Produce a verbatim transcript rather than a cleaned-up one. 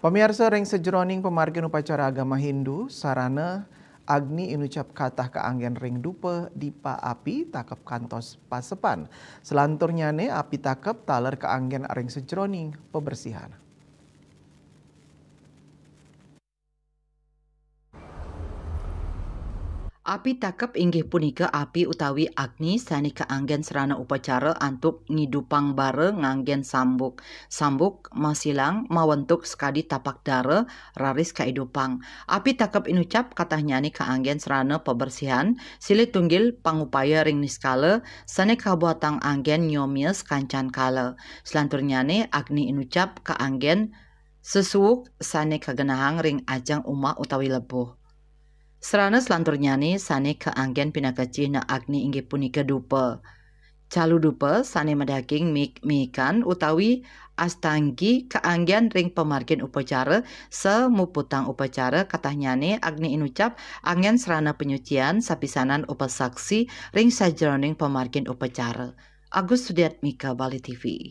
Pamiarsa, ring sajeroning pamargin upacara agama Hindu, sarana Agni inucap katah kaanggén ring dupa, dipa api takep kantos pasepan. Selanturnyané api takep taler kaanggén ring sajeroning pabersihan. Api takep inggih punika api utawi agni sané kaanggén sarana upacara antuk ngidupang bara nganggén sambuk. Sambuk masilang mawentuk sakadi tapak dara, raris kaidupang. Api takep inucap katahnyané kaanggén sarana pabersihan, silih tunggil pangupaya ring niskala sané kabuatang anggén nyomias kancan kala. Selanturnyané agni inucap kaanggén sesuuk sané kagenahang ring ajeng umah utawi lebuh. Sarana selanturnyané sané kaanggén pinaka cihna agni inggih punika dupa. Calu dupa sané madaging miik-miikan utawi astanggi kaanggén ring pamargin upacara, samuputang upacara katahnyané agni inucap anggén sarana panyucian sapisanan upasaksi ring sajeroning pamargin upacara. Agus Sudiatmika, Bali T V.